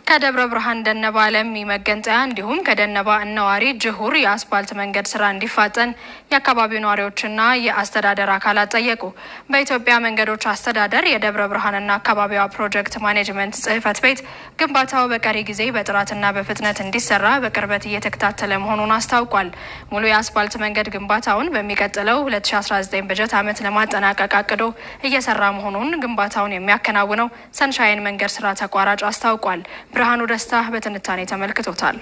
ከደብረ ብርሃን ደነባ ለሚ መገንጠያ እንዲሁም ከደነባ እነዋሪ ጅሁር የአስፓልት መንገድ ስራ እንዲፋጠን የአካባቢው ነዋሪዎችና የአስተዳደር አካላት ጠየቁ። በኢትዮጵያ መንገዶች አስተዳደር የደብረ ብርሃንና አካባቢዋ ፕሮጀክት ማኔጅመንት ጽሕፈት ቤት ግንባታው በቀሪ ጊዜ በጥራትና በፍጥነት እንዲሰራ በቅርበት እየተከታተለ መሆኑን አስታውቋል። ሙሉ የአስፓልት መንገድ ግንባታውን በሚቀጥለው 2019 በጀት ዓመት ለማጠናቀቅ አቅዶ እየሰራ መሆኑን ግንባታውን የሚያከናውነው ሰንሻይን መንገድ ስራ ተቋራጭ አስታውቋል። ብርሃኑ ደስታ በትንታኔ ተመልክቶታል።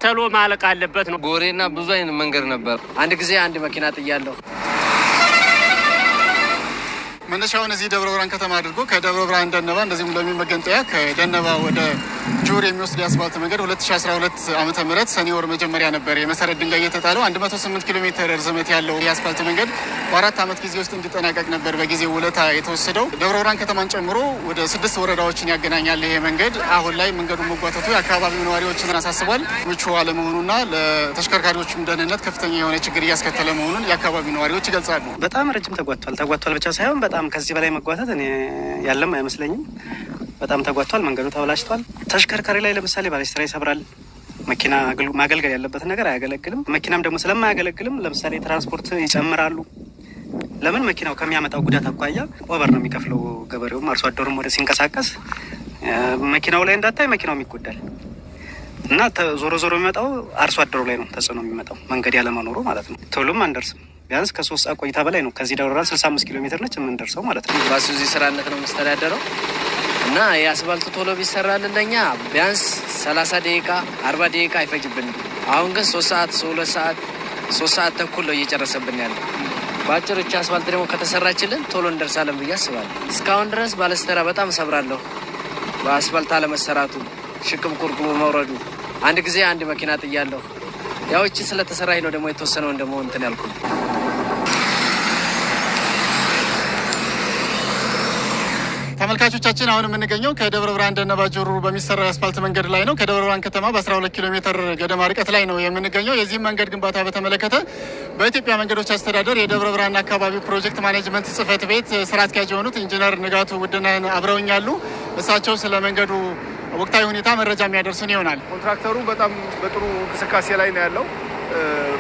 ተሎ ማለቅ አለበት ነው። ጎሬና ብዙ አይነት መንገድ ነበር። አንድ ጊዜ አንድ መኪና ጥያለሁ። መነሻውን እዚህ ደብረ ብርሃን ከተማ አድርጎ ከደብረ ብርሃን ደነባ እንደዚሁም ለሚ መገንጠያ፣ ከደነባ ወደ ጁር የሚወስድ የአስፋልት መንገድ 2012 ዓ.ም. ሰኔ ወር መጀመሪያ ነበር የመሰረት ድንጋይ የተጣለው። 108 ኪሎ ሜትር ርዝመት ያለው የአስፋልት መንገድ በ4 ዓመት ጊዜ ውስጥ እንዲጠናቀቅ ነበር በጊዜው ውለታ የተወሰደው። ደብረ ብርሃን ከተማን ጨምሮ ወደ ስድስት ወረዳዎችን ያገናኛል ይሄ መንገድ። አሁን ላይ መንገዱ መጓተቱ የአካባቢው ነዋሪዎችን አሳስቧል። ምቹ አለመሆኑና ለተሽከርካሪዎችም ደህንነት ከፍተኛ የሆነ ችግር እያስከተለ መሆኑን የአካባቢው ነዋሪዎች ይገልጻሉ። በጣም ረጅም ተጓቷል። ተጓቷል ብቻ ሳይሆን በጣም ከዚህ በላይ መጓተት እኔ ያለም አይመስለኝም። በጣም ተጓቷል። መንገዱ ተበላሽቷል። ተሽከርካሪ ላይ ለምሳሌ ባሌስትራ ይሰብራል። መኪና ማገልገል ያለበትን ነገር አያገለግልም። መኪናም ደግሞ ስለማያገለግልም ለምሳሌ ትራንስፖርት ይጨምራሉ። ለምን መኪናው ከሚያመጣው ጉዳት አኳያ over ነው የሚከፍለው ገበሬውም አርሶ አደሩም ወደ ሲንቀሳቀስ መኪናው ላይ እንዳታይ መኪናውም ይጎዳል እና ዞሮ ዞሮ የሚመጣው አርሶ አደሩ ላይ ነው ተጽዕኖ የሚመጣው፣ መንገድ ያለመኖሩ ማለት ነው። ቶሎም አንደርስም። ቢያንስ ከ3 ሰዓት ቆይታ በላይ ነው። ከዚህ ደብረ ብርሃን 65 ኪሎ ሜትር ነች የምንደርሰው ማለት ነው። በአይሱዙ ስራነት ነው የምስተዳደረው እና የአስፋልቱ ቶሎ ቢሰራልን ለኛ ቢያንስ 30 ደቂቃ፣ 40 ደቂቃ አይፈጅብንም። አሁን ግን 3 ሰዓት፣ 2 ሰዓት፣ 3 ሰዓት ተኩል ነው እየጨረሰብን ያለ። በአጭር እቺ አስፋልት ደግሞ ከተሰራችልን ቶሎ እንደርሳለን ብዬ አስባለሁ። እስካሁን ድረስ ባለስተራ በጣም ሰብራለሁ። በአስፋልት አለመሰራቱ፣ ሽቅብ ቁልቁል መውረዱ፣ አንድ ጊዜ አንድ መኪና ጥያለሁ። ያው እቺ ስለተሰራች ነው ደግሞ የተወሰነውን ደግሞ እንትን ያልኩ። ተመልካቾቻችን፣ አሁን የምንገኘው ከደብረ ብርሃን ደነባ ጆሩ በሚሰራው የአስፋልት መንገድ ላይ ነው። ከደብረ ብርሃን ከተማ በ12 ኪሎ ሜትር ገደማ ርቀት ላይ ነው የምንገኘው። የዚህም መንገድ ግንባታ በተመለከተ በኢትዮጵያ መንገዶች አስተዳደር የደብረ ብርሃን አካባቢ ፕሮጀክት ማኔጅመንት ጽሕፈት ቤት ስራ አስኪያጅ የሆኑት ኢንጂነር ንጋቱ ውድነህን አብረውኛሉ። እሳቸው ስለ መንገዱ ወቅታዊ ሁኔታ መረጃ የሚያደርሱን ይሆናል። ኮንትራክተሩ በጣም በጥሩ እንቅስቃሴ ላይ ነው ያለው።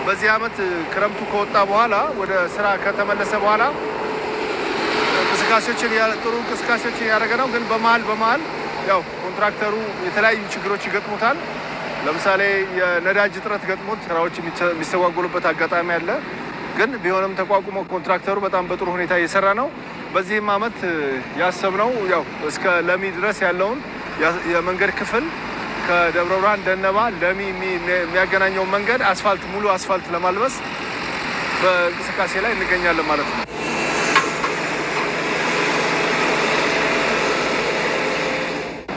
በዚህ ዓመት ክረምቱ ከወጣ በኋላ፣ ወደ ስራ ከተመለሰ በኋላ እንቅስቃሴዎችን ጥሩ እንቅስቃሴዎችን እያደረገ ነው። ግን በመሀል በመሀል ያው ኮንትራክተሩ የተለያዩ ችግሮች ይገጥሙታል። ለምሳሌ የነዳጅ እጥረት ገጥሞት ስራዎች የሚስተጓጎሉበት አጋጣሚ አለ። ግን ቢሆንም ተቋቁሞ ኮንትራክተሩ በጣም በጥሩ ሁኔታ እየሰራ ነው። በዚህም ዓመት ያሰብነው ያው እስከ ለሚ ድረስ ያለውን የመንገድ ክፍል፣ ከደብረ ብርሃን ደነባ ለሚ የሚያገናኘውን መንገድ አስፋልት፣ ሙሉ አስፋልት ለማልበስ በእንቅስቃሴ ላይ እንገኛለን ማለት ነው።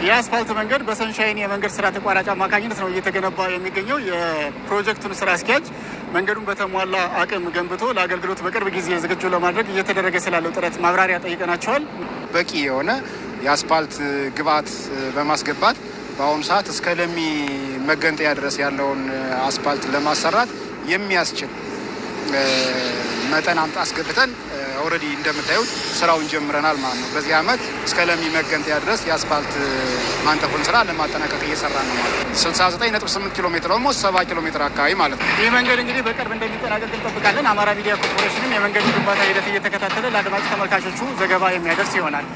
የአስፋልት መንገድ በሰንሻይን የመንገድ ስራ ተቋራጭ አማካኝነት ነው እየተገነባ የሚገኘው። የፕሮጀክቱን ስራ አስኪያጅ መንገዱን በተሟላ አቅም ገንብቶ ለአገልግሎት በቅርብ ጊዜ ዝግጁ ለማድረግ እየተደረገ ስላለው ጥረት ማብራሪያ ጠይቀናቸዋል። በቂ የሆነ የአስፓልት ግብዓት በማስገባት በአሁኑ ሰዓት እስከ ለሚ መገንጠያ ድረስ ያለውን አስፓልት ለማሰራት የሚያስችል መጠን አምጣ አስገብተን already እንደምታዩት ስራውን ጀምረናል ማለት ነው። በዚህ ዓመት እስከ ለሚ መገንጠያ ድረስ የአስፓልት ማንጠፉን ስራ ለማጠናቀቅ እየሰራ ነው ማለት ነው። 69.8 ኪሎ ሜትር፣ almost 70 ኪሎ ሜትር አካባቢ ማለት ነው። ይህ መንገድ እንግዲህ በቅርብ እንደሚጠናቀቅ እንጠብቃለን። አማራ ሚዲያ ኮርፖሬሽንም የመንገዱ ግንባታ ሂደት እየተከታተለ ለአድማጭ ተመልካቾቹ ዘገባ የሚያደርስ ይሆናል።